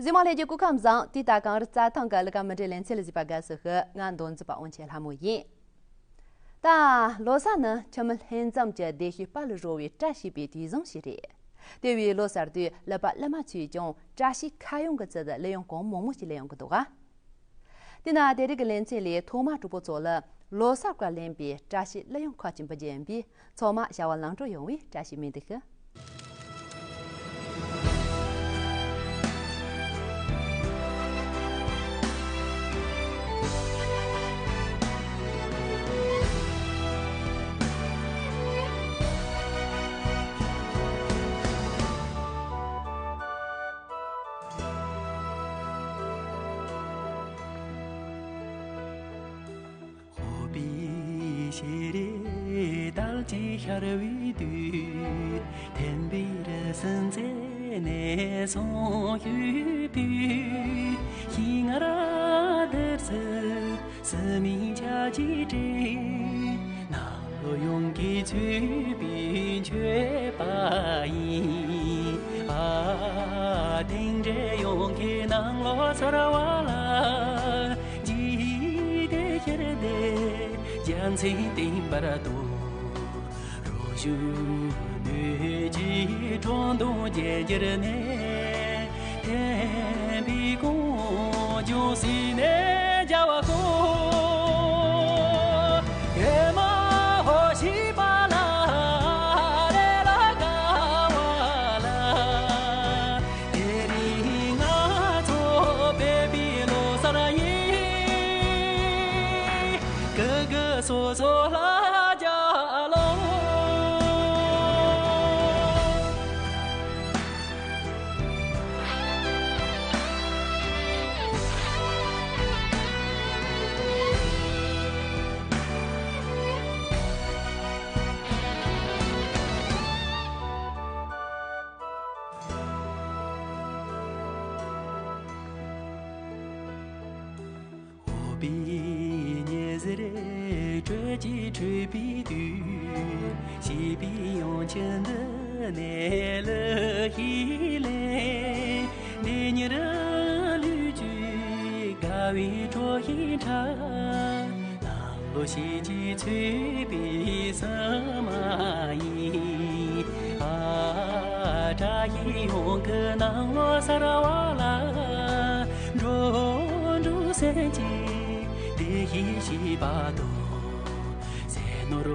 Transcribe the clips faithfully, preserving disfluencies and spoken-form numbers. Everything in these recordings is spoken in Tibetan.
དེ་མ་ལྷན་རྒྱས་སྐུ་ཁམས་བཟང་། དེ་ལྟ་གངས་རི་རྩྭ་ཐང་གི་ཀླུ་ཁ་མི་འདྲའི་ལེ་ཚན་ལ་གཟིགས་པ་དགའ་བསུ་ཞུ། ང་མདོ་འཛིན་པ་དབང་ཆེན་ལྷ་མོ་ཡིན། ད་ལོ་གསར་ནི་ཁྱིམ་མི་ལྷན་འཛོམས་ཀྱི་བདེ་སྐྱིད་དཔལ་ལ་རོལ་བའི་བཀྲ་ཤིས་པའི་དུས་བཟང་ཞིག་རེད། དེ་བས་ལོ་གསར་དུས་ཀླུ་པ་ཀླུ་མ་ཚོས་ཀྱང་བཀྲ་ཤིས་ཁ་གཡང་གི་ཚུལ་དུ་གླུ་དབྱངས་གང་མང་མང་ཞིག་ལེན་ཡོང་གི་འདུག་ག། དེས་ན་དེ་རིང་གི་ལེ་ཚན་ལས་ཐོག་མར་གྲོགས་པོ་ཚོ་ལ་ལོ་གསར་སྐབས་ལེན་པའི་བཀྲ་ཤིས་གླུ་དབྱངས་ཁ་ཅིག་འབུལ་རྒྱུ་ཡིན་པས། ཚང་མ་བྱ་བ་ལམ་འགྲོ་ཡོང་བའི་བཀྲ་ཤིས་སྨོན་འདུན་ཞུ། འོད་པའི་ཞལ་རས་དལ་གྱིས་ཤར་བའི་དུས། ཐིམ་པའི་རི་སུམ་རྩེ་ནས་སོང་ཞུས་པའི། ཤིང་ར་དར་ཚུལ་སུམ་མའི་ཆ་གཅིག་སྤྲས། ནམ་ལོ་ཡོངས་ཀྱི་ཚོས་པའི་མཆོད་པ་ཡིན། ཨ། དེང་འདྲའི་ཡོངས་ཀྱི་ནང་ལོ་གསར་བ་ལ། འཇིག་རྟེན་ཤར་ལྡན་རྒྱལ་མཚན་བསྟན་པར་དུ། རོ་བཅུད་སྣོད་ཀྱི་ཁྲག་འཐུང་རྒྱལ་གྱུར་ནས། ཐེམ་པའི་གངས་ལྗོངས་སྲིད་ནས་རྒྱལ་བ་ཀུན། ཨེ་མ་ཧོ་ཤི་པ་ལ་རེ་ལ་དགའ་བ་ལ། དེ་རིང་ང་ཚོ་བོད་པའི་ལོ་གསར་ཡིན། གུ་གུ་སོ་སོ་ལ་རྒྱལ་ལོ། འོད་པའི་ཉི་ཟེར་དྲོད་ཀྱིས་འཁྲུད་པའི་དུས། བྱིས་པའི་ཡང་ཁྱི་འདི་ནས་གླུ་ཞིག་ལེན། འདི་ཉིད་ལུས་ཀྱི་དགའ་བའི་གྲོགས་ཤིག་འཁྲབ། ལོ་ཤས་ཀྱིས་ཚོས་པའི་སིལ་མ་ཡིན། ཨ། བཀྲ་ཤིས་ཡོངས་ཀྱི་ནང་ལོ་གསར་བ་ལ། འགྲོ་འགྲོ་སེམས་ཀྱི་བདེ་སྐྱིད་ཞེས་པ་དང་། ཟས་ནོར་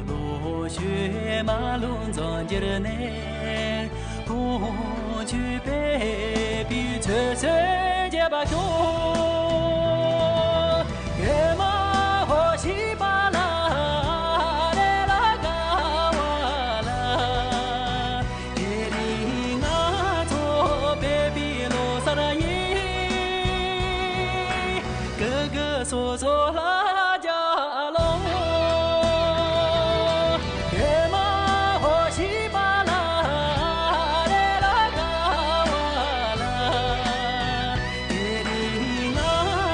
ལོངས་སྤྱོད་མ་ལུས་འཛོམས་གྱུར་ནས། ཀོང་ཇོ་བོད་པའི་ཚེ་སྲོག་རྒྱས་པ་ཤོག། ཨེ་མ་ཧོ་ཤི་པ་ལ་རེ་ལ་དགའ་བ་ལ། དེ་རིང་ང་ཚོ་བོད་པའི་ལོ་གསར་ཡིན། གུ་གུ་སོ་སོ་ལ་རྒྱལ་ལོ། ཨེ་མ་ཧོ་ཤི་པ་ལ་རེ་ལ་དགའ་བ་ལ། དེ་རིང་ང་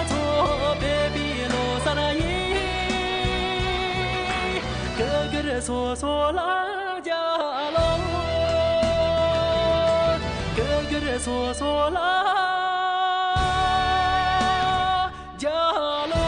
ཚོ་བོད་པའི་ལོ་གསར་ཡིན། གུ་གུ་སོ་སོ་ལ་རྒྱལ་ལོ། གུ་གུ་སོ་སོ་ལ་རྒྱལ་ལོ།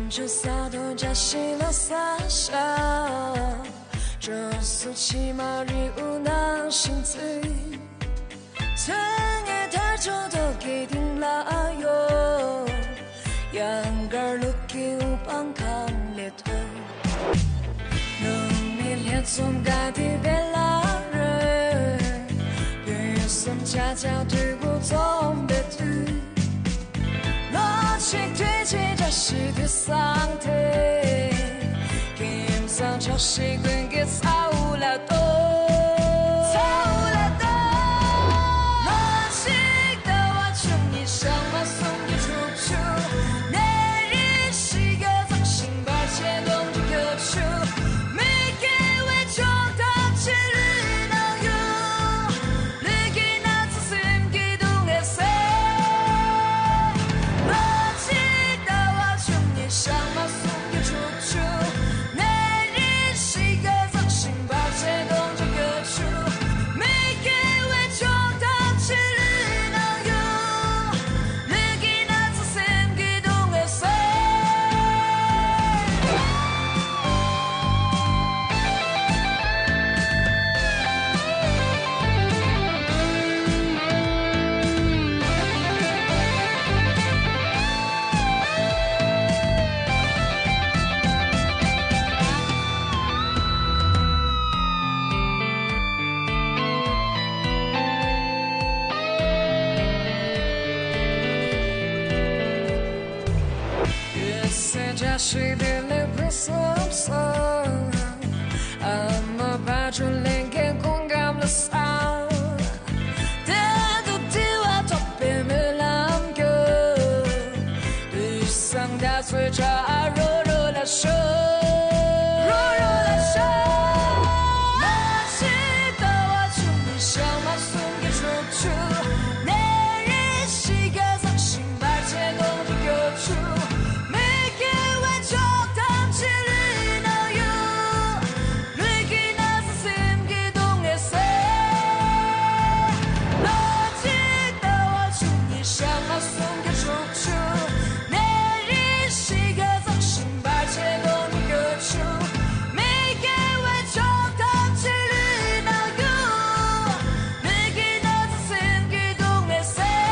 ཇོ་ས་དོ་འཇའ་ཤིང་ལ་ས་ཤ། ཇོ་སུ་ཆི་མ་རི་འུ་ནང་ཤིང་ཚུལ། ཚོན་ངེ་དར་ཅོ་དོ་གི་དིང་ལ་ཡོ། ཡང་གར་ལུག་གི་འུ་པང་ཁང་ལེ་ཐོ། ནང་མི་ལྷན་འཛོམས་ག་དི་བེ་ལ་རེ། བོད་སོན་ཆ་ཆ་དུས་བུ་འཛོམས་པའི་དུས། ལོ་ཆིག་དུས་ཆེ་བཀྲ་ཤིས་དུས་སང་དེ། ཀེམ་སང་ཆོག་ཤིག་དོན་གི་ཚ་འུ་ལ་ཏོ། ཚ་འུ་ལ་ཏོ། ལོ་ཆིག་ཟླ་བ་བཅུ་གཉིས་ཞག་མ་གསུམ་གྱི་དྲུག་ཅུ། ནེ་རི་ཤི་ག་ཚག་ཤིང་བར་ཆད་སྟོང་གི་བཅུ། མི་སྐྱེ་བའི་ཆོག་ཐམས་ཅད་ལུས་ནང་ཡོད། ལུས་ཀྱི་ན་ཚ་སེམས་ཀྱི་སྡུག་བསྔལ་སེལ། ལོ་གཅིག་ཟླ་བ་བཅུ་གཉིས་ཞག་མ་གསུམ་གྱི་དྲུག་ཅུ། ནད་རིགས་ཤི་ག་ཚག་ཤིང་བར་ཆད་སྟོང་གི་བཅུ། མི་སྐྱེ་བའི་ཆོག་ཐམས་ཅད་ལུས་ནང་ཡོད། ལུས་ཀྱི་ན་ཚ་སེམས་ཀྱི་སྡུག་བསྔལ་སེལ། ཡོད་སེ་བཀྲ་ཤིས་བདེ་ལེགས་ཕུན་སུམ་ཚོགས། ཨ་མ་བ་ཅུང་ལེན་མཁན་ཀུན་ཁམས་ལ་སང་། དེ་དུ་དེ་བ་ཐོབ་པའི་སྨོན་ལམ་རྒྱུ། དུས་སང་ད་ཚོད་ཆ་ཨ་རོ་རོ་ལ་ཤོ། རོ་རོ་ལ་ཤོ། ལ་ཤི་ད་བ་ཆུང་གི་ཞག་མ་གསུམ་གྱི་དྲུག་ཅུ། ནད་རིགས་ཤི་ག་ཚག་ཤིང་བར་ཆད་སྟོང་གི་བཅུ། མི་སྐྱེ་བའི་ཆོག་ཐམས་ཅད་ལུས་ནང་ཡོད། ལུས་ཀྱི་ན་ཚ་སེམས་ཀྱི་སྡུག་བསྔལ་སེལ། ལོ་གཅིག་ཟླ་བ་བཅུ་གཉིས་ཞག་མ་གསུམ་གྱི་དྲུག་ཅུ། ནད་རིགས་ཤི་ག་ཚག་ཤིང་བར་ཆད་སྟོང་གི་བཅུ། མི་སྐྱེ་བའི་ཆོག་ཐམས་ཅད་ལུས་ནང་ཡོད། ལུས་ཀྱི་ན་ཚ་སེམས་ཀྱི་སྡུག་བསྔལ་སེལ།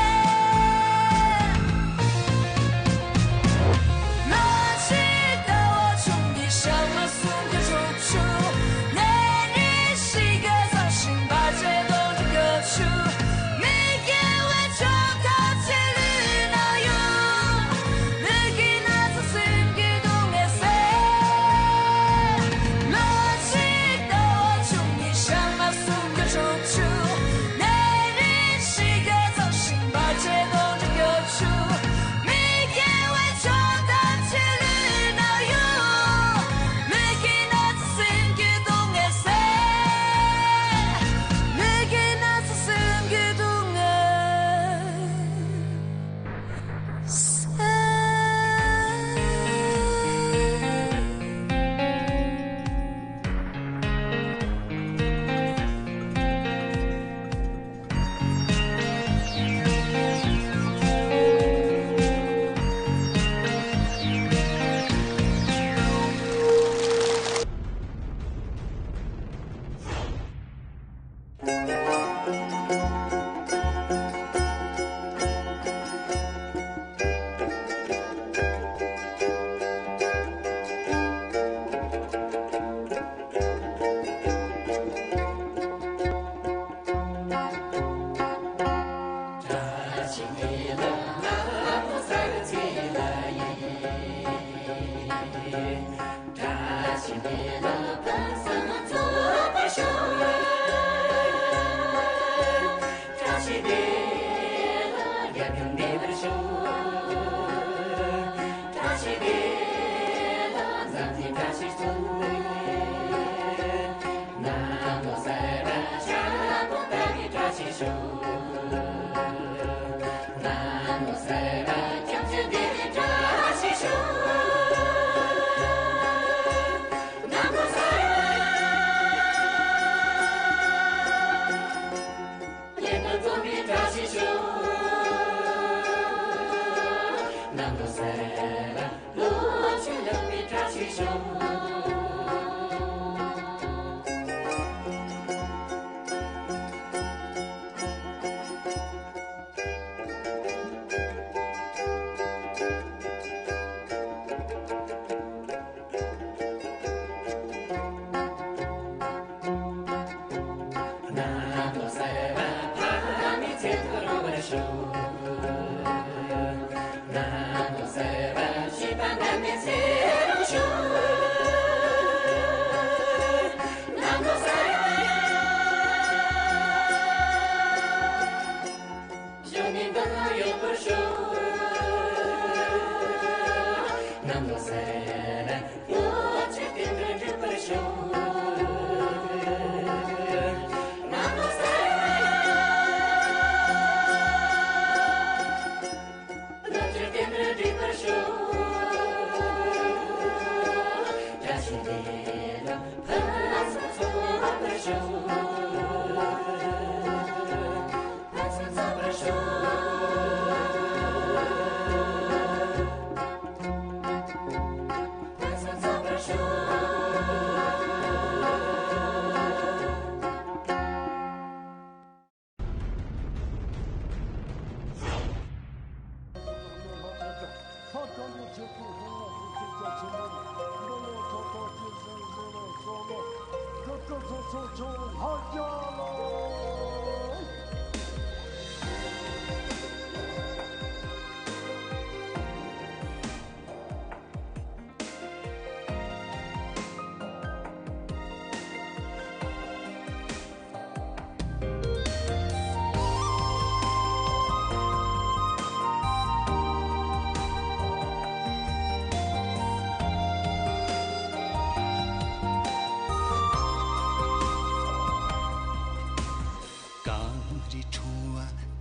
ལོ་གཅིག་ཟླ་བ་བཅུ་གཉིས་ཞག་མ་གསུམ་གྱི་དྲུག་ཅུ། ནད་རིགས་ཤི་ག་ཚག་ཤིང་བར་ཆད་སྟོང་གི་བཅུ། མི་སྐྱེ་བའི་ཆོག་ཐམས་ཅད་ལུས་ནང་ཡོད། ལུས་ཀྱི་ན་ཚ་སེམས་ཀྱི་སྡུག་བསྔལ་སེལ། ལོ་གཅིག་ཟླ་བ་བཅུ་གཉིས་ཞག་མ་གསུམ་གྱི་དྲུག་ཅུ། ནད་རིགས་ཤི་ག་ཚག་ཤིང་བར་ཆད་སྟོང་གི་བཅུ། མི་སྐྱེ་བའི་ཆོག་ཐམས་ཅད་ལུས་ནང་ཡོད། ལུས་ཀྱི་ན་ཚ་སེམས་ཀྱི་སྡུག་བསྔལ་སེལ། ལུས་ཀྱི་ན་ཚ་སེམས་ཀྱི་སྡུག་བསྔལ་སེལ། གངས་རི་ཁྲོ་བོ་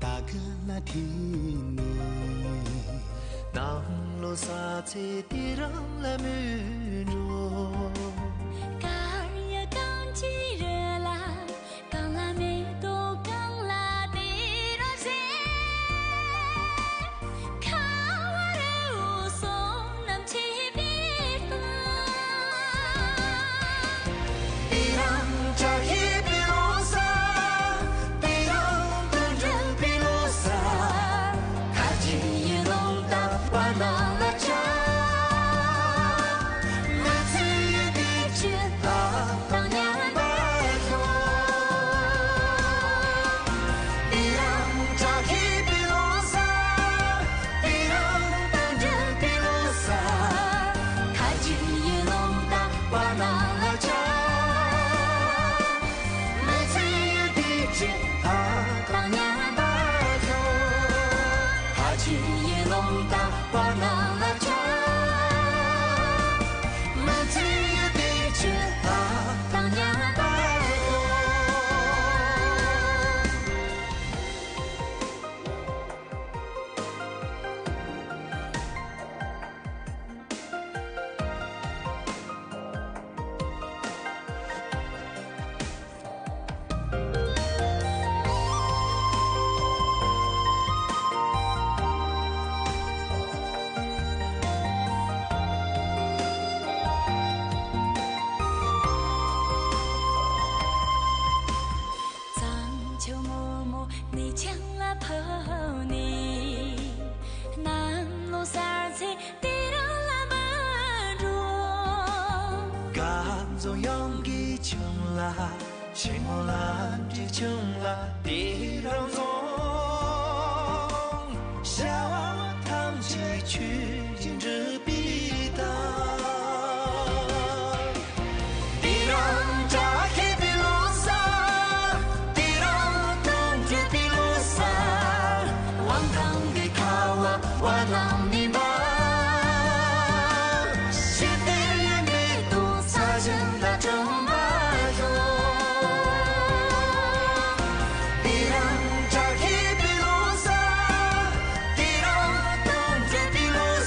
དག་ལ་ཐིམ་ནས། གནམ་ལོ་གསར་ཚེས་དེ་རང་ལ་སྨོན་འགྲོ། དཀར་ཡང་གངས་ཀྱི་རི་ལ། གངས་ལ་མེ་ཏོག་གངས་ལ་དེ་རང་བཞིན། ཁ་བ་རི་བོ་བསོད་ནམས་ཆེ་བའི་རྟགས། དེ་རིང་བཀྲ་ཤིས་པའི་ལོ་གསར། དེ་རིང་དོན་འགྲུབ་པའི་ལོ་གསར། ཁ་རྗེ་ཡི་ལུང་དང་བར་སྣང་ལ་བཅར། མི་ཚེ་ཡི་དུས་ཆེན་ལྷ་དང་མཉམ་པར་ཤོག་དེ་རིང་བཀྲ་ཤིས་པའི་ལོ་གསར། དེ་རིང་དོན་འགྲུབ་པའི་ལོ་གསར། ཁ་རྗེ་ཡི་ལུང་དང་བར་སྣང་ལ་བཅར། མི་ཚེ་ཡི་དུས་ཆེན་ལྷ་དང་མཉམ་པར་ཤོག་ཁ་རྗེ་ཡི་ལུང་དང་བར་སྣང་ལ་བཅར། མི་ཚེ་ཡི་དུས་ཆེན་ལྷ་དང་མཉམ་པར་ཤོག་གཙང་ཆུ་སྔོན་མོ་གནས་ཆེན་ལ་ཕེབས་ནས། གནམ་ལོ་གསར་ཚེས་དེ་རིང་ལ་སྨོན་འགྲོ། སྐལ་བཟང་གཡང་གི་ཆུ་ལ། ཆེན་མོ་ལ་འབྲས་ཆུང་ལ་དེ་རང་རྫོང་བྱ་བ་ཐམས་ཅད་ཆོས་བཞིན་འགྲུབ་པའི་རྟགས། དེ་རིང་བཀྲ་ཤིས་པའི་ལོ་གསར། དེ་རིང་དོན་འགྲུབ་པའི་ལོ་གསར། དབང་ཐང་གི་ཁ་བ་བ་ནང་མི་འབར། ཞི་བདེ་ཡི་མེ་ཏོག་ས་གཞི་ལ་སྒྲོན་པར་ཤོག་དེ་རིང་བཀྲ་ཤིས་པའི་ལོ་གསར། དེ་རིང་དོན་འགྲུབ་པའི་ལོ་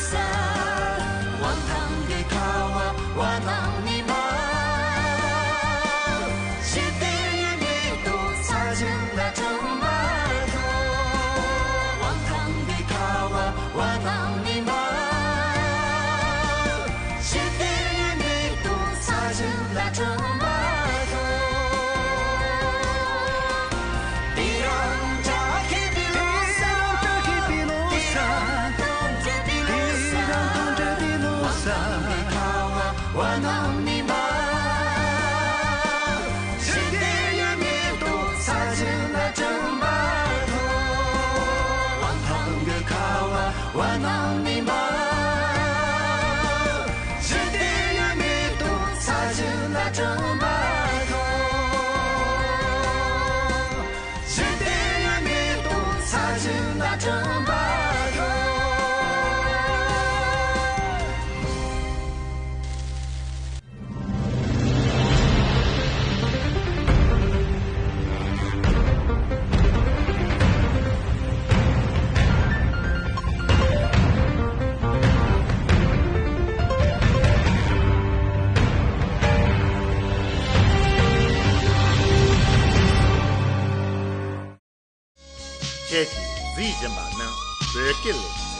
ཁྱེད་ཀྱིས་གཟིགས་བཞིན་པ་ནི་བོད་སྐད་ལེ་ཚན་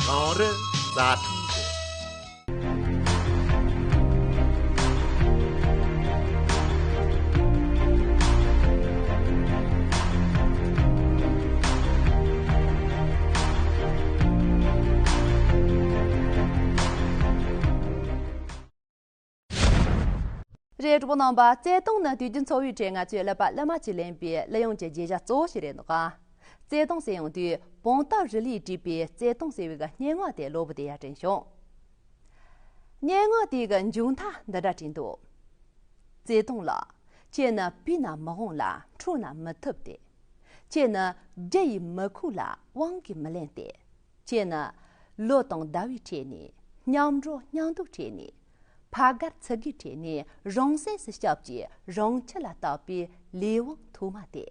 གངས་རི་རྩྭ་ཐང་རེད། རེད། གྲོགས་པོ་རྣམ་པ། བརྩེ་དུང་ནི་དུས་རྒྱུན་འཚོ་བའི་གྲས་ང་ཚོས་ཀླད་པ་ཀླད་མ་གྱིས་ལེན་པའི་གླུ་དབྱངས་ཀྱི་རྒྱུ་ཆ་གཙོ་བོ་ཞིག་རེད་འདུག་ག། བརྩེ་དུང་ཟེར་ཡོང་དུས་བུང་སྟོན་རི་ལིས་བྲིས་པའི་བརྩེ་དུང་ཟེར་བའི་སྙན་ངག་དེ་གློ་བུར་དུ་ཡར་དྲན་བྱུང་། སྙན་ངག་དེ་གི་མཇུག་མཐའ་འདི་འདྲ་བྲིས་འདུག། བརྩེ་དུང་ལགས། ཁྱེད་ནི་བུས་ན་མི་འོང་ལ་ཁྲོས་ན་མི་ཐུབ་སྟེ། ཁྱེད་ནི་རྒྱུ་ཡིས་མི་ཁུག་ལ་དབང་གིས་མི་ལེན་ཏེ། ཁྱེད་ནི་ལོ་དང་ཟླ་བའི་ཁྲོད་ནས། མཉམ་འགྲོ་མཉམ་འདུག་ཁྲོད་ནས། ཕ་སྒར་ཚུ་གུའི་ཁྲོད་ནས། རང་སེམས་སུ་སྐྱབས་ཀྱིས་རང་ཁྱི་ལ་བཏགས་པའི་ལས་དབང་ཐོག་མ་སྟེ།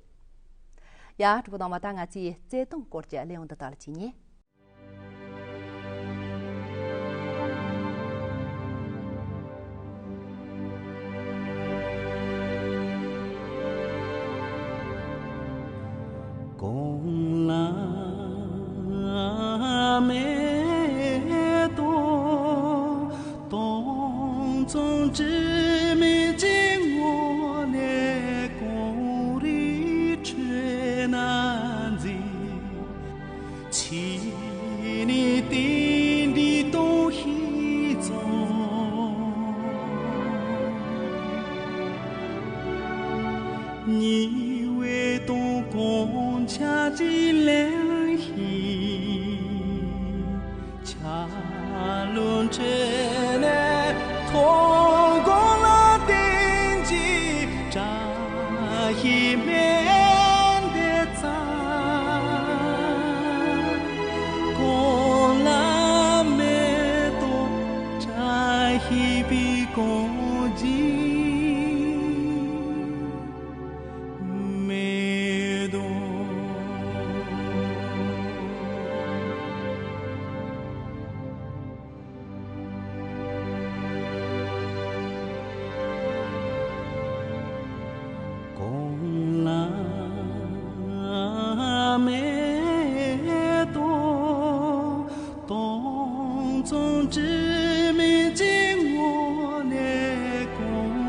ཡ། གྲོགས་པོ་རྣམ་པ། ད་ང་ཚོས་བརྩེ་དུང་སྐོར་གྱི་གླུ་དབྱངས་འདི་དག་ལ་གྱེས་ཉེ། གོང་ལ་མེ་ཏོག་སྟོང་ཚང་དྲི་མེད་ཀྱི་ངོས་ནས་གངས་རིའི་ཁྲོད་ན་འཛེགས། ཕྱི་ནས་རྟེན་འབྲེལ་གཏོང་ཤེས་ཙང་། ཉེ་བའི་དང་གོང་ཆ་གཅིག་ལེན་ཤེས། ཆ་ལུང་ཁྲོད་ནས་མཐོང་དགོང་ལ་བསྟན་གྱི་བཀྲ་ཤིས་སྨན་འདི་ཚང་། གོང་ལ་མེ་ཏོག་བཀྲ་ཤིས་པའི་གོང་བརྗིད། མེ་ཏོག། གོང་ལ་མེ་ཏོག་སྟོང་ཚང་དྲི་མེད་ཀྱི་ངོས་ནས་གོང་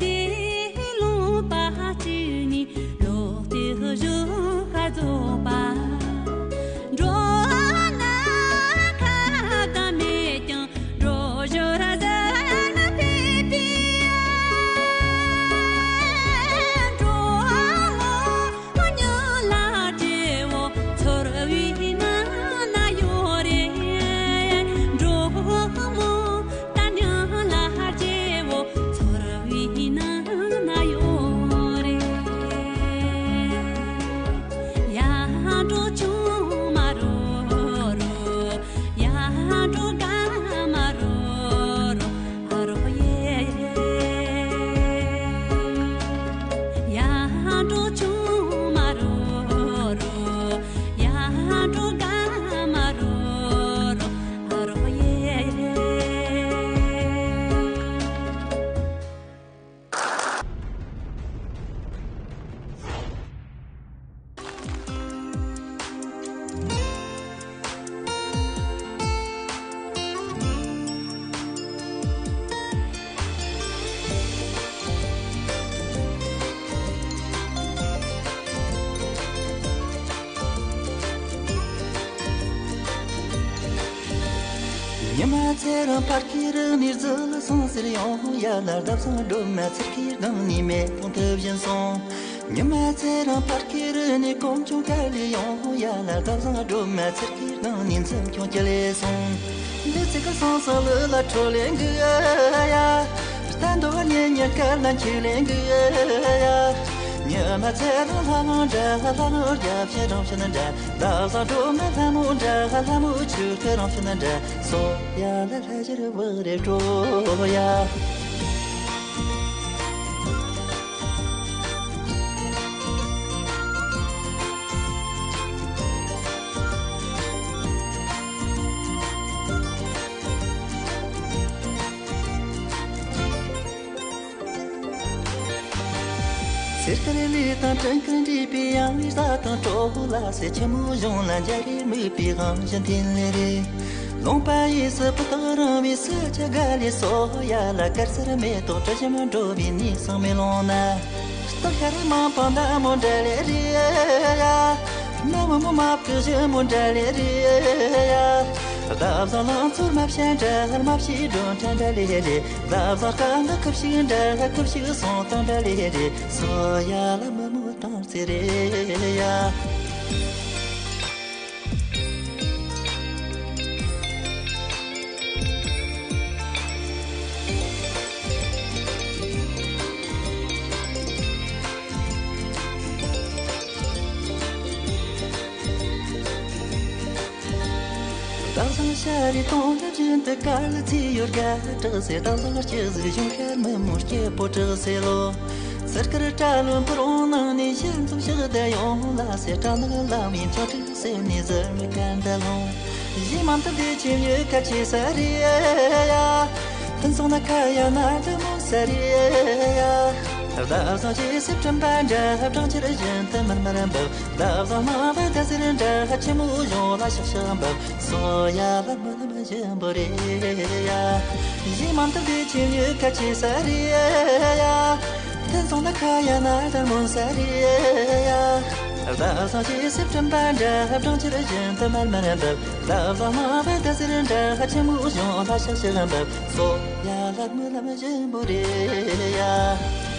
དེ་ལུང་པ་གཅིག་ནས་ལོག་སྟེ་བཞུགས་ཁ་རྫོགས་པ། འགྲོ་ན་ཁ་དང་མེད་ཀྱང་འགྲོ་ཞོར་ཟ་ན་ཕན་པའི་འགྲོ། མྱི་ལ་སྐྱེ་བོ་ཚོར་བའི་ནང་ན་ཡོད་རེད། འགྲོ་མོ་ད་མྱི་ལ་སྐྱེ་བོ་ཚོར་བའི་ནང་ན་ཡོད་རེད། ཡ་འགྲོ་ཆུང་མ་རོ་རོ། ཡ་འགྲོ་དགའ་མ་རོ་རོ། ཨ་རོ་ཡེ། ཡ་འགྲོ་ཆུང་མ་རོ་རོ། ཡ་འགྲོ་དགའ་མ་རོ་རོ། ཨ་རོ་ཡེ། ཉི་མ་ཚེ་རིང་ཕར་ཁྱེར་ནས་ཟིལ་སོང་ཟེར། ཡང་ཡ་ལ་བརྡབ་བཟང་སྒྲོལ་མ་ཚེར་ཁའི་སྒང་ནས་མེ་དཔུང་དུ་བཞིན་སོང་། ཉི་མ་ཚེ་རིང་ཕར་ཁྱེར་ནས་གོམ་བྱུང་ག་ལས། ཡང་ཡ་ལ་བརྡབ་བཟང་སྒྲོལ་མ་ཚེར་ཁའི་སྒང་ནས་འཛུམ་ཆུང་སྐྱེ་ལས་སོང་། འདི་ཚེ་གི་སང་སང་ལུས་ལ་འཕྲོད་ལས་འགུལ་ཡ། ད་འདོད་ཉེ་ཉེ་དཀར་ལ་འཁྱུག་ལས་འགུལ་ཡ། ཉི་མ་ཚེ་རིང་ལྷ་མོ་འདྲ། ལྷ་མོ་རྒྱབ་ཕྱི་རང་ཕྱི་ན་འདྲ། བདག་བཟང་སྒྲོལ་མ་ལྷ་མོ་འདྲ། ལྷ་མོ་ཆུ་ཁ་རང་ཕྱི་ན་འདྲ། སོ་ཡ་ལ་ལྷ་ཞིར་བུ་རེ་སྤྲོ་ཡ། གསེར་དཀར་ལི་དང་སྤྲིན་དཀར་འདྲེས་པའི་ཡང་ལི་ས་དང་གྲོགས་ལ་ཟེར། ཆུ་མོ་གཞུང་ལ་འཇའ་རིས་མིག་པའི་དབང་བཞིན་འཐེན་ལེ་རེད། ལུང་པ་གཡས་སུ་སྤུ་སྟག་རིང་བའི་ས་ཆ་ག་ལས། སོ་ཡ་ལ་དཀར་སེར་མེ་ཏོག་དྲི་ཞིམ་འགྲོ་བའི་ནས་སང་མེ་ལོང་ན། སྟག་ཤར་མང་པོ་ནག་མོ་འདྲ་ལེ་རེད་ཡ། ནག་མོ་མོ་མ་བུ་གུ་ཞི་མོ་འདྲ་ལེ་རེད་ཡ། བདག་བཟང་ལང་ཚོར་མ་བྱས་འདྲ། མ་བྱས་སྒྲོན་ཁྲ་འདྲ་ལེ་རེད། བདག་བཟང་དཀའ་ངལ་ཁུབ་ཤིག་འདྲ། ཁུབ་ཤིག་སོང་དང་འདྲ་ལེ་རེད། སོ་ཡ་ལ་མི་མོ་དང་ཚེ་རེད་ཡ། བདག་བཟང་ཤ་རི་དོང་ལ་བཞིན་དུ་དཀའ་ལས་ཚེ་ཡོད་དགའ་དྲག་ཟེར། བདག་བཟང་སྐྱེ་གཟུགས་གཞུང་ཤར་མི་མོ་སྐྱེ་པོ་དྲག་ཟེར་ལོ། སེར་དཀར་བཀྲ་ལོ་འབུར་འོང་ནང་ནས་ཞལ་འཛུམ་ཞིག་བསྡད་ཡོང་ལ་ཟེར། སྐྲ་ནག་ལམ་ཡིན་ཆོག་དྲུག་ཟེར་ནས་ཟུར་མིག་ག་འདྲ་ལོང་། གཞི་མང་དུ་བདེ་ཆེན་ཡོད་ཁ་ཆེ་ས་རེད་ཡ། ཕུན་སོང་ན་ཁ་ཡ་ན་དུ་མོ་ས་རེད་ཡ། བདག་བཟང་ཅི་སེ་སྤྲིན་པ་འདྲ་སྦྲང་ཆར་བཞིན་དུ་མར་མར་འབབ། བདག་བཟང་མ་བ་ད་ཟེར་འདྲ་ཆུ་མོ་གཞུང་ལ་ཤག་ཤག་འབབ། སོ་ཡ་ལ་མི་ལ་མི་ཞིམ་པོ་རེད་ཡ། གཞི་མང་དུ་བདེ་ཆེན་ཡོད་ཁ་ཆེ་ས་རེད་ཡ། ཐུན་སོང་ན་ཁ་ཡ་ན་དར་མོ་ས་རེད་ཡ། བདག་བཟང་ཅི་སེ་སྤྲིན་པ་འདྲ་སྦྲང་ཆར་བཞིན་དུ་མར་མར་འབབ། བདག་བཟང་མ་བ་ད་ཟེར་འདྲ་ཆུ་མོ་གཞུང་ལ་ཤག་ཤག་འབབ། སོ་ཡ་ལ་མི་ལ་མི་ཞིམ་པོ་རེད་ཡ།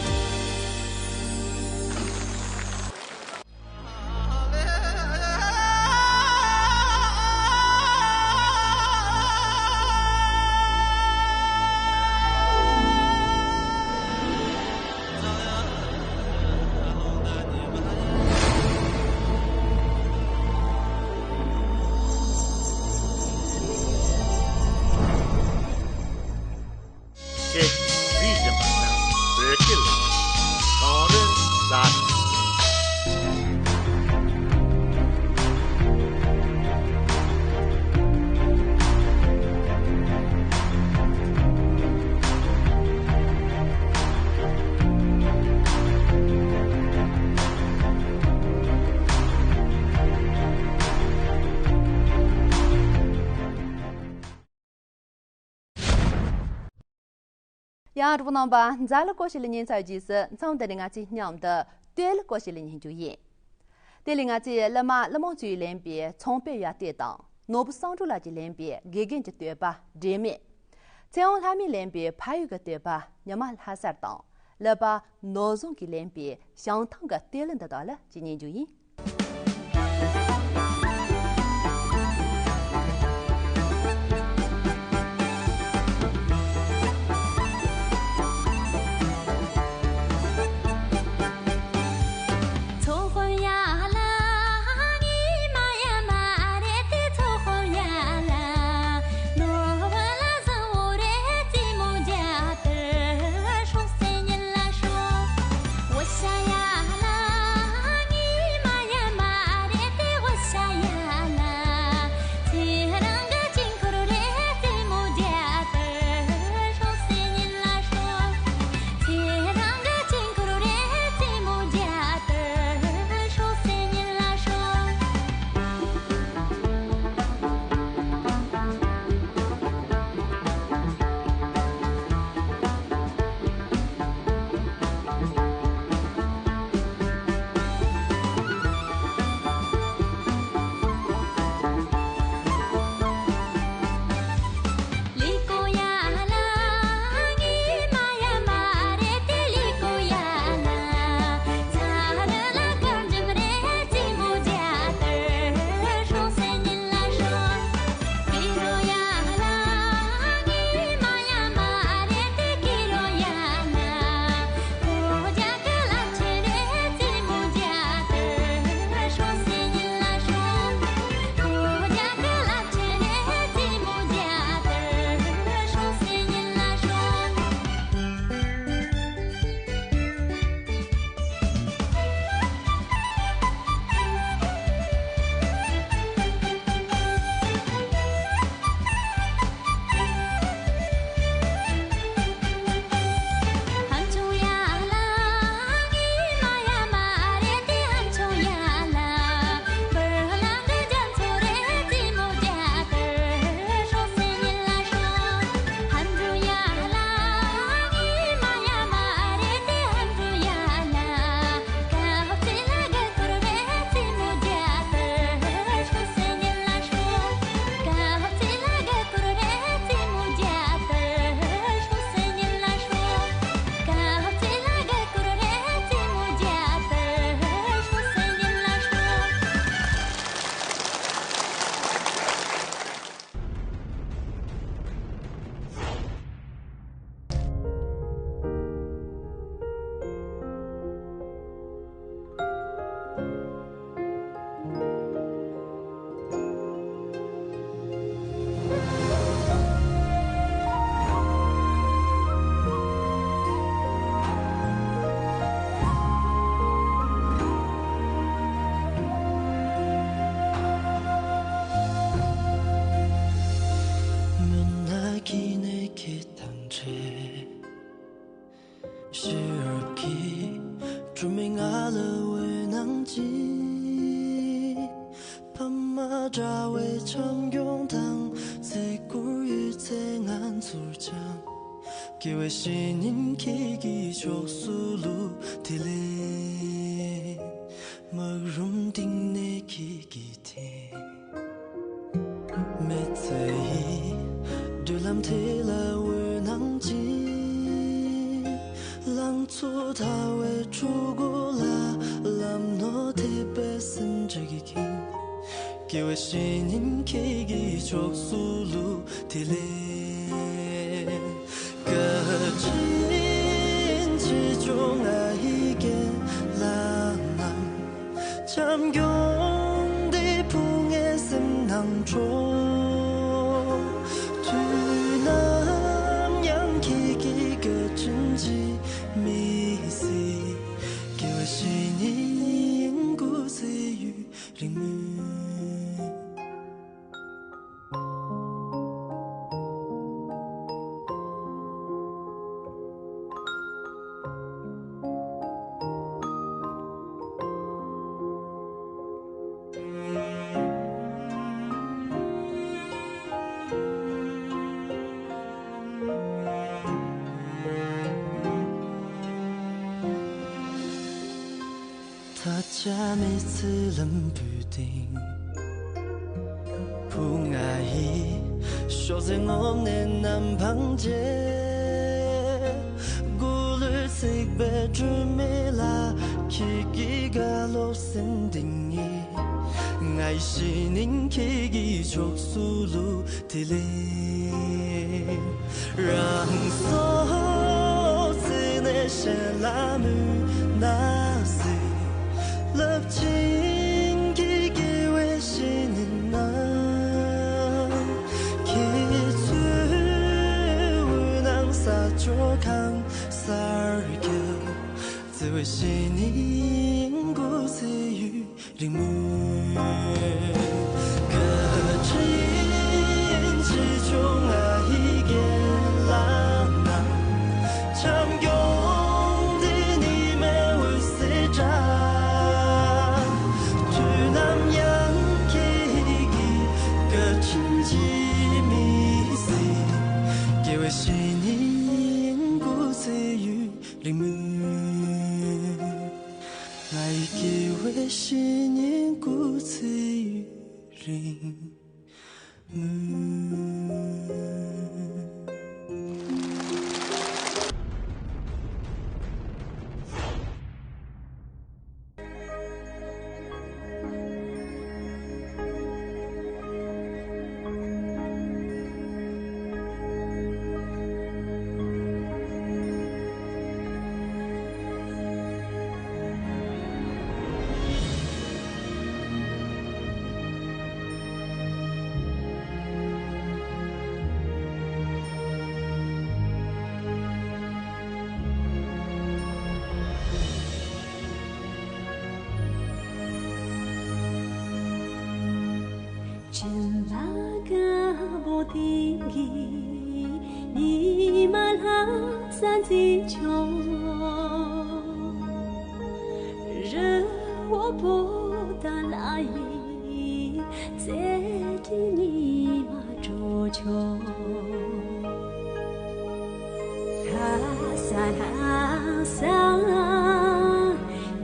ཅེས་བྲིས་ཟིན་པ་དང་། ཡང་གྲོགས་པོ་རྣམ་པ། མཛའ་གླུ་སྐོར་ཞིག་ལ་ཉན་ཚར་རྗེས་སུ། མཚམས་འདི་ནས་ང་ཚོས་མཉམ་དུ་བསྟོད་གླུ་སྐོར་ཞིག་ལ་ཉན་རྒྱུ་ཡིན། དེ་ལས་ང་ཚོས་གླུ་མ་ཀླུ་མོ་བཅུས་ལེན་པའི་ཚོང་དཔོན་ཡ་བསྟོད་དང་། ནོར་བུ་བསམ་འགྲུབ་ལགས་ཀྱིས་ལེན་པའི་དགེ་རྒན་གྱི་བསྟོད་པ་འབྲལ་མེད། ཚེ་དབང་ལྷ་མོས་ལེན་པའི་ཕ་ཡུལ་གྱི་བསྟོད་པ་ཉི་མ་ལྷ་སར་དང་། གླུ་པ་ནོར་བཟང་གིས་ལེན་པའི་བྱང་ཐང་གི་བསྟོད་གླུ་འདི་དག་ལ་ཅིག་ཉན་རྒྱུ་ཡིན། མུན་ནག་གི་གནས་ཀྱི་མཐའ་འདྲེན། ཤེས་རབ་ཀྱི་སྒྲོན་མེ་ང་ལ་འོད་སྣང་སྦྱིན། ཕ་མ་འདྲ་བའི་བྱམས་སྐྱོང་དང་། བརྩི་བཀུར་ཡོད་ཚད་ང་ཚོར་སྦྱང་། དགེ་བའི་བཤེས་གཉེན་ཁྱེད་ཀྱི་ཕྱོགས་སུ་བླུགས། དེ་ལས་སྨག་རུམ་གཏིང་ནས་ཁྱེད་ཀྱིས་འཐེན། མི་ཚེ་ཡི་བགྲོད་ལམ་དེ་ལ་འོད་སྣང་སྦྱིན། ལང་ཚོ་དལ་བའི་གྲོགས་པོ་ལ་ལམ་སྣོན་ཐེབས་པའི་སེམས་ཅན་གྱི་ཁྱིམ། དགེ་བའི་བཤེས་གཉེན་ཁྱེད་ཀྱི་ཕྱོགས་སུ་བླུགས། དེ་ལས་བཀའ་དྲིན་ཆེ་ཆུང་ང་ཡི་རྒན་ལགས་རྣམས། བྱམས་སྐྱོང་འདི་ཕུལ་ངའི་སེམས་ནང་འཕྲོ། དུས་ནམ་ཡང་ཁྱེད་ཀྱི་བཀའ་དྲིན་གྱིས་མི་ཟད། དགེ་བའི་བཤེས་གཉེན་ཡིན་དགོས་ཚེ་ཡུན་རིང་མོད། ད་ཆ་མི་ཚེ་ལམ་བུའི་སྟེང་བུ་ང་ཡི་ཤོག་ཟེར་ངོམ་ནས་ནམ་འཕང་རྗེས། སྒོ་ལུས་ཚིག་པའི་སྒྲོན་མེ་ལ་ཁྱེད་ཀྱི་དགའ་སློབ་སེམས་གཏིང་ནས། ང་ཡི་ཤེས་ཉིན་ཁྱེད་ཀྱི་ཕྱོགས་སུ་ལུས། དེ་ལས་རང་སྲོག་བརྩིས་ནས་གཞན་ལ་མུན་ནག་བཟོས། རླབས་ཆེན་གྱི་དགེ་བའི་བཤེས་གཉེན་རྣམས། ཁྱེད་ཚོའི་འོད་སྣང་ས་ཕྱོགས་གང་སར་ཁྱབ། བརྩེ་བའི་བཤེས་གཉེན་སྐུ་ཚེ་ཡུན་རིང་མོས། བཀའ་དྲིན་ཆེ་ཆུང་ང་ཡི་རྒན་ལགས་རྣམས། བྱམས་སྐྱོང་འདི་ཉི་མའི་འོད་ཟེར་འདྲ། དུས་ནམ་ཡང་ཁྱེད་ཀྱི་བཀའ་དྲིན་ཇི་མི་སྲིད། དགེ་བའི་བཤེས་གཉེན་སྐུ་ཚེ་ཡུན་རིང་མོས། ང་ཡི་དགེ་བའི་བཤེས་གཉེན་སྐུ་ཚེ་ཡུན་རིང་མོས། སྦྱིན་པ་དཀར་པོ་སྟེང་གི་ཉི་མ་ལྷ་ས་འཛིན་ཆོག། རི་བོ་པོ་ཏ་ལ་ཡི་རྩེ་གི་ཉི་མ་དྲོ་ཆོག། ལྷ་ས་ལྷ་ས་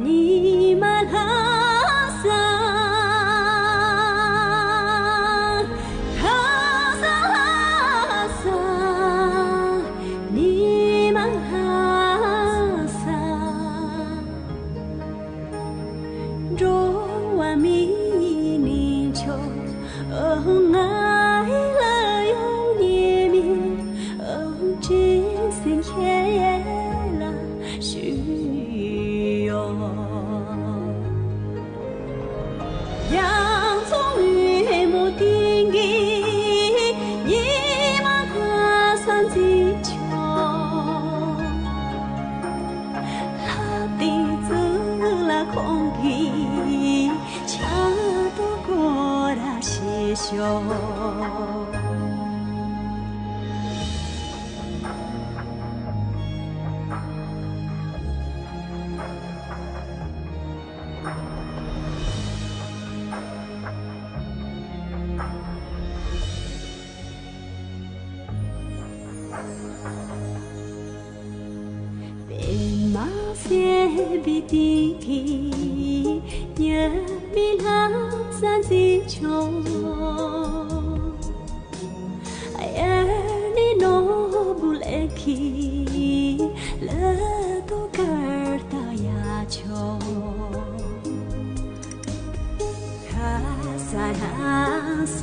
ཉི་མ་ལྷ་ས། ལྷ་ས་ལྷ་ས་ཉི་མ་ལྷ་ས། འགྲོ་བ་མིའི་གནས་མཆོག་ང་ཡི་ལ་ཡོང་ཉེ་མི། དྲིན་ཆེན་ཁྱེད་ལ་ཞུ་ཡོད། རྒྱ་མཚོ་སྔོན་མོ་སྟེང་གི་ཉི་མ་ལྷ་ས་འཛིན་ཆོག། ལྷ་སྟེང་གཙུག་ལག་ཁང་གི་ཆ་དོ་སྐོར་ར་ཞེས་ཤོག། པདྨ་སེར་པོའི་སྟེང་གི་ཉི་མའི་ལྷ་ས་འཛིན་ཆོག། གཡས་ནས་ནོར་བུ་ལེགས་ཀྱི་ལ་དོ་དཀར་ད་ཡ་ཆོག། ལྷ་ས་ལྷ་ས་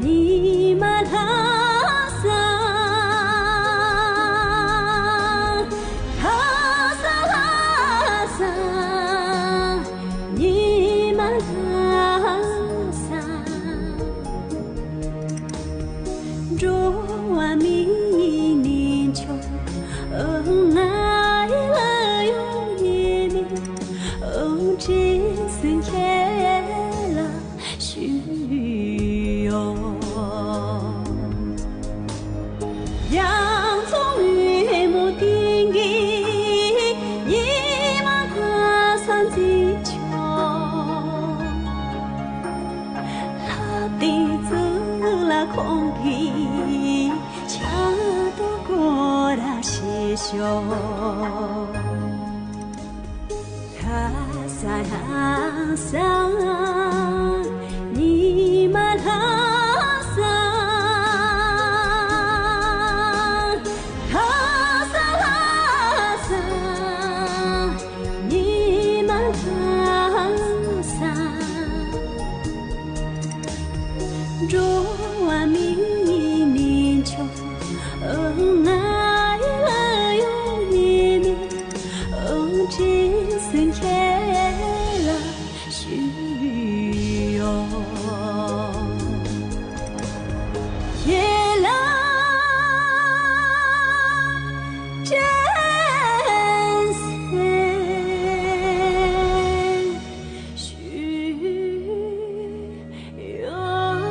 ཉི་མ་ལྷ་ས། ལྷ་ས་ལྷ་ས་ཉི་མ་ལྷ་ས། འགྲོ་བ་མིའི་གནས་མཆོག་ང་ཡི་ལ་ཡོང་ཉེ་མི། དྲིན་ཆེན་ཁྱེད་ལ་ཞུ་ཡོད། རྒྱ་མཚོ་སྔོན་མོ་སྟེང་གི་ཉི་མ་ལྷ་ས་འཛིན་ཆོག། ལྷ་སྟེང་གཙུག་ལག་ཁང་གི་ཆ་དོ་སྐོར་ར་ཞེས་ཤོག། ལྷ་ས་ལྷ་ས། ཉི་མ་ལྷ་ས། ལྷ་ས་ལྷ་ས། ཉི་མ་ལྷ་ས། འགྲོ་བ་མིའི་གནས་མཆོག་ང་ཡི་ལ་ཡོང་ཡིན་མིན། དྲིན་སུན་ཁྱེད་ལ་ཞུ་ཡོད། ཁྱེད་ལ་དྲན་གསོ་ཞུ་ཡོད།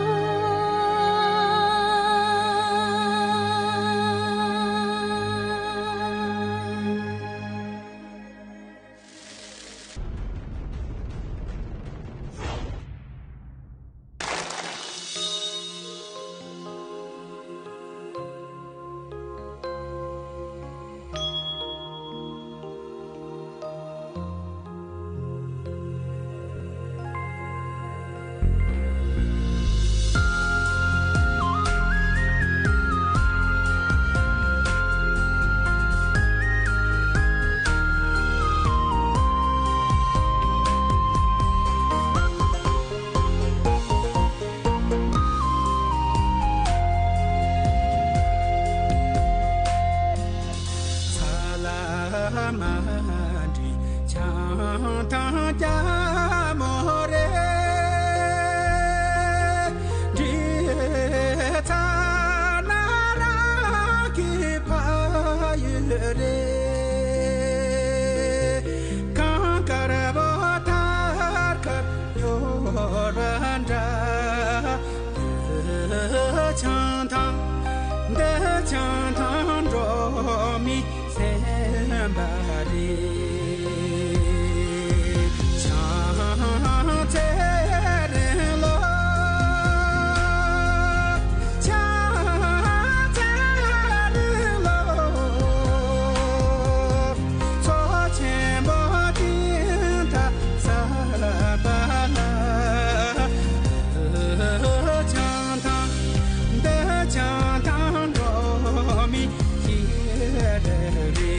ཚ་ལ་མ་འདྲི་ཆང་ཐང་རྒྱ་མོ་རེད། འདྲི་ཚ་ན་རང་གི་ཕ་ཡུལ་རེད། གངས་དཀར་པོ་ཐར་ཁར་ཡོད་པ་འདྲ། འདི་ཆང་ཐང་། འདི་ཆང་ཐང་འགྲོ་མི་སེམས་པ་རེད། ཆང་ཚེ་རིང་ལོ། ཆང་ཚེ་རིང་ལོ། མཚོ་ཆེན་པོ་དེ་འདྲ་ས་པ་ལ། ཆང་ཐང་། འདི་ཆང་ཐང་འགྲོ་མི་ཁྱེད་རེད།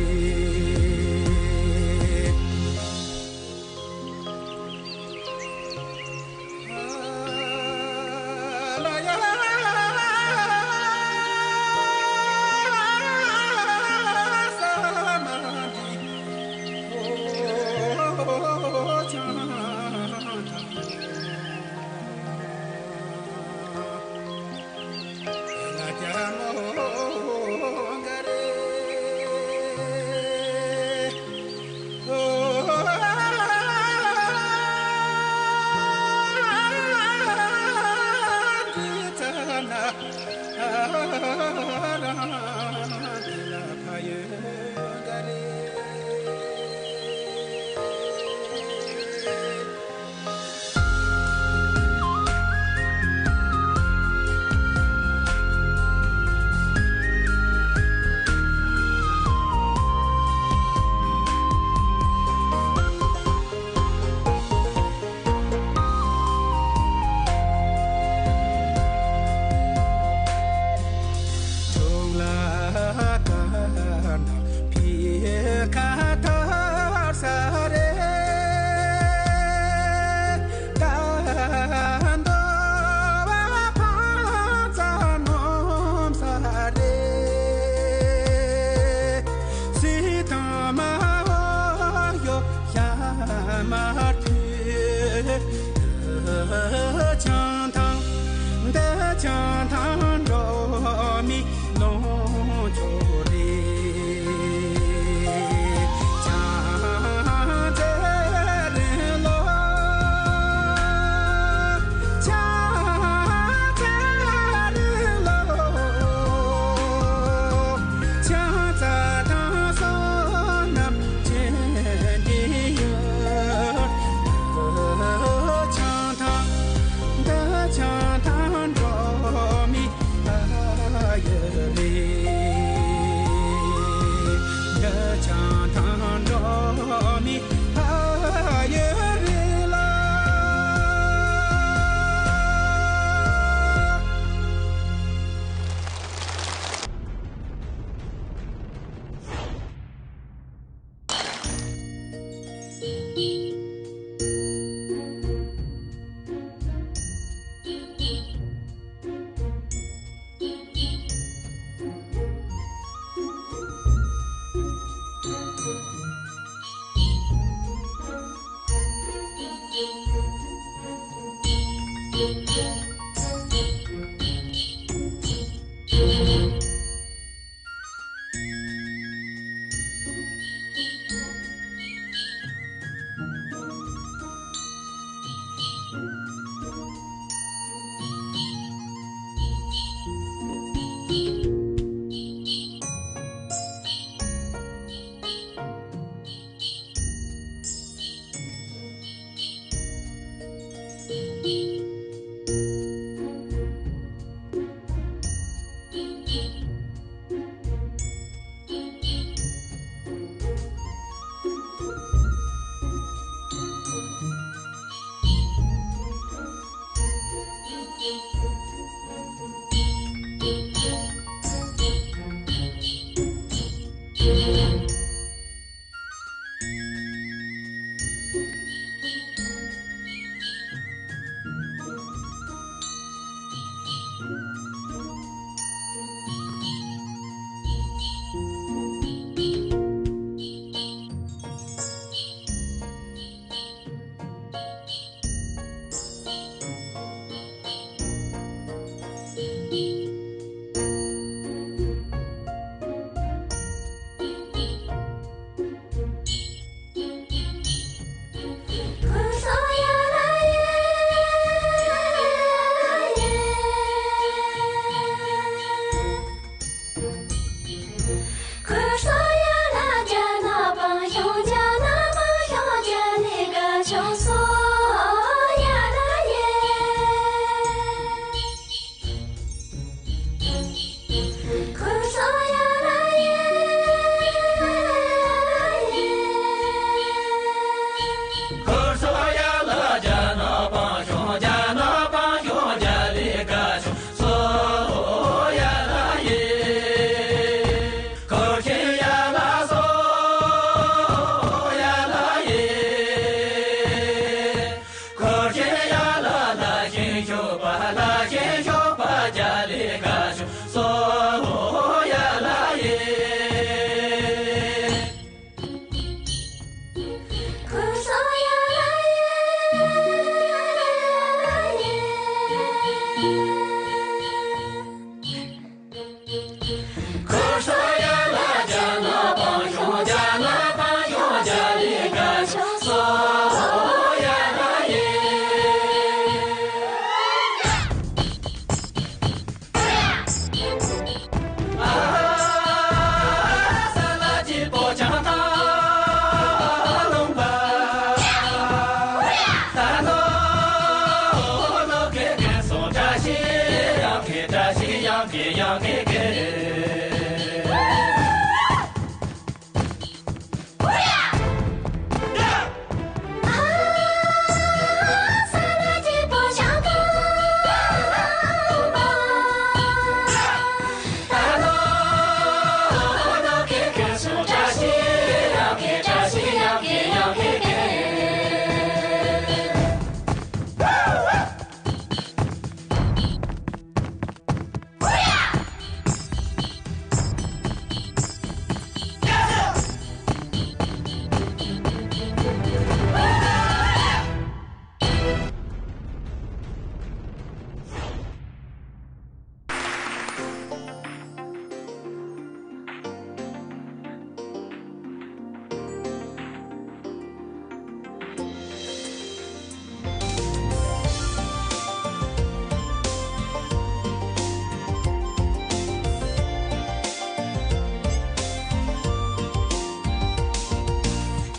ཆང་ཐང་། འདི་ཆང་ཐང་འགྲོ་མི་ལོངས་སྤྱོད་རེད། ཆང་ཚེ་རིང་ལོ། ཆང་ཚེ་རིང་ལོ། ཆང་ཚ་དང་བསོད་ནམས་ཅན་གྱི་ཡུལ། ཆང་ཐང་། འདི་ཆང་ཐང་འགྲོ་མི་ཕ་ཡུལ་རེད། འདི་ཆང་ཐང་འགྲོ་མི་ཕ་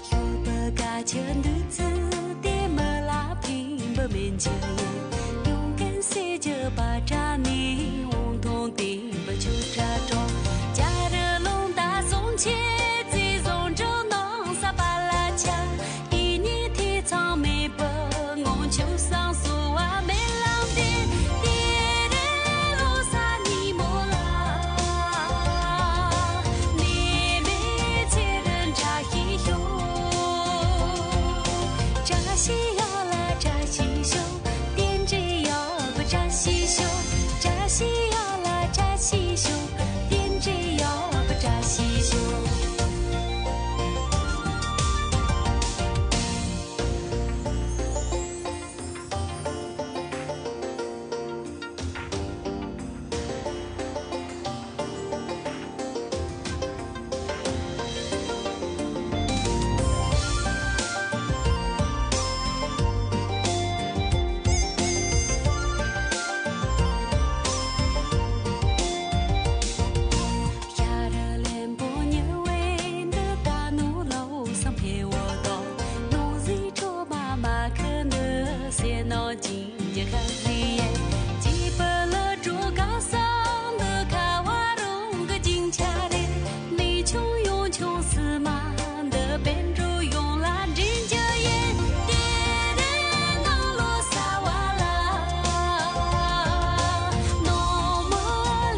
ཤོག་བུ་དཀར་ཆུ་འདུས་ཚུལ་དེ་མི་ལ་ཕན་པ་མིན་ཅི། ཡོང་མཁན་ཟེར་རྒྱུ་པ་དྲ་ནས་འོང་ཐོང་དེ། བུ་ཆུ་ཁྲ་གྲོགས། ཇ་རི་ལུང་དང་ཟོང་ཆེ་རྩེ་བཟང་འབྲུ་ནང་ས་པ་ལ་ཆ། ཡིད་གཉིས་ཐེ་ཚང་མེད་པར་ངང་ཆུ་བསང་གསོལ་བ་མེ་ལམ་དེ། དེ་རེ་ལོ་ས་ཉིན་མོ་ལ། ནི་མེད་ཚེ་རིང་བཀྲ་ཤིས་ཤོག་བཀྲ་ཤིས་ཡག་ལ་བཀྲ་ཤིས་ཤོག་རྟེན་འབྲེལ་ཡག་པོ་བཀྲ་ཤིས་ཤོག་བཀྲ་ཤིས་ཡག་ལ་བཀྲ་ཤིས་ཤོག་རྟེན་འབྲེལ་ཡག་པོ་བཀྲ་ཤིས་ཤོག་ཤར་ལན་པོ་ཉི་འོད་འདི་ད་ནུ་ལོ་སམ་ཕེ་བོ་དོ། ནོ་ཟི་ཁྲོ་མ་མ་ཁ་འདི་སེ་ནོ་ཅིང་ཡ་ཁ་ཟི་ཡེ། ཅི་པ་ལ་ཁྲོ་ག་སང་འདི་ཁ་བ་རུང་གི་ཅིང་ཆ་རེ། ལས་ཆུང་ཡོང་ཆུང་སི་མ་འདི་པན་འགྲོ་ཡོང་ལ་འདྲེན་རྒྱུ་ཡིན། དེ་རེ་ནང་ལོ་ས་བ་ལ། ནོ་མོ་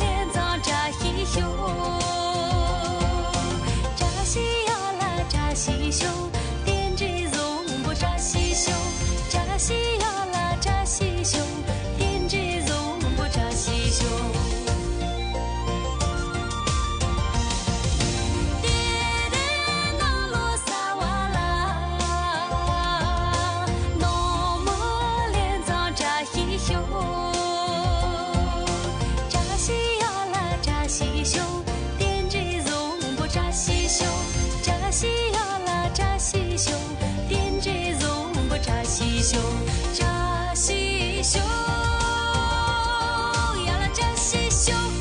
ལེ་མཛངས་བཀྲ་ཤིས་ཤོག་བཀྲ་ཤིས་ཡག་ལ་བཀྲ་ཤིས་ཤོག་རྟེན་འབྲེལ་བཟང་པོ་བཀྲ་ཤིས་ཤོག་བཀྲ་ཤིས་ཡག་ལ་བཀྲ་ཤིས་ཤོག་རྟེན་འབྲེལ་བཟང་པོ་བཀྲ་ཤིས་ཤོག་དེ་རེ་ནང་ལོ་ས་བ་ལ། ནོ་མོ་ལེ་མཛངས་བཀྲ་ཤིས་ཤོག་བཀྲ་ཤིས་ཡག་ལ་བཀྲ་ཤིས་ཤོག་རྟེན་འབྲེལ་བཟང་པོ་བཀྲ་ཤིས་ཤོག་བཀྲ་ཤིས་ཡག་ལ་བཀྲ་ཤིས་ཤོག་རྟེན་འབྲེལ་བཟང་པོ་བཀྲ་ཤིས་ཤོག་བཀྲ་ཤིས་ཤོག་ཡག་ལ་བཀྲ་ཤིས་ཤོག་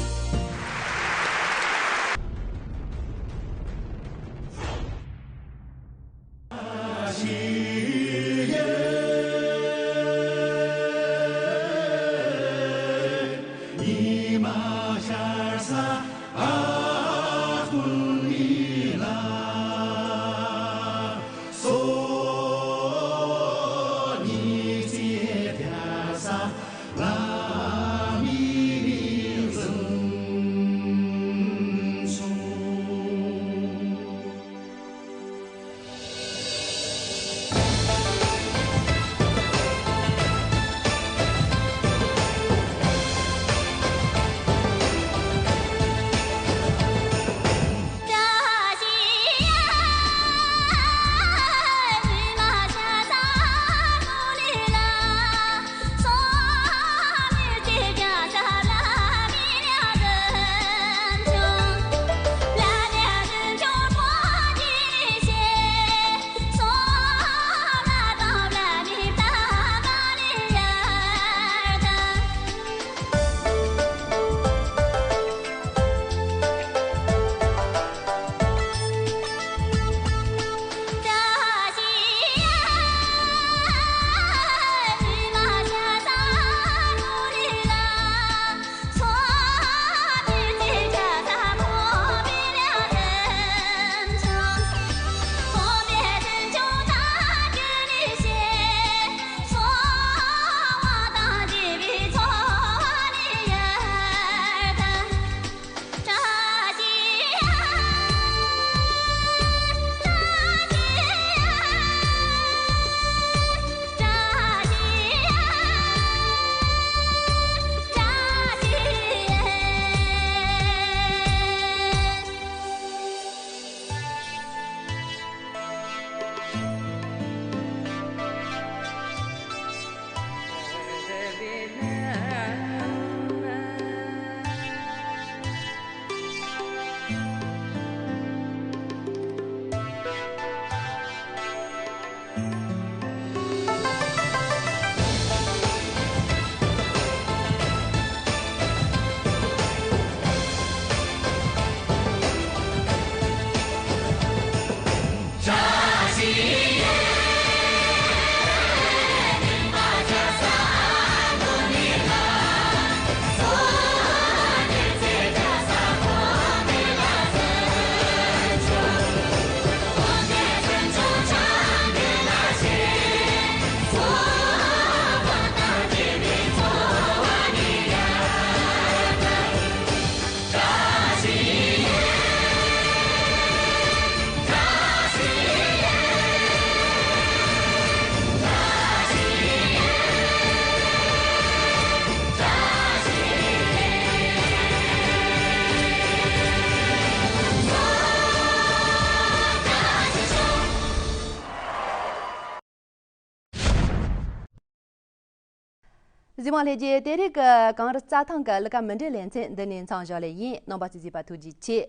གཟིགས་མོ་ལྷན་རྒྱས། དེ་རིང་གི་གངས་རི་རྩྭ་ཐང་གི་ལི་ཀ་མུ་འབྲེལ་ལེ་ཚན་འདི་ནས་མཚམས་བཞག་ལེ་ཡིན། རྣམ་པ་ཚོས་གཟིགས་པ་ཐུགས་རྗེ་ཆེ།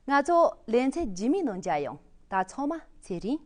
ང་ཚོ་ལེ་ཚན་རྗེས་མའི་ནང་མཇལ་ཡོང་། ད་ཚང་མ་ཚེ་རིང་།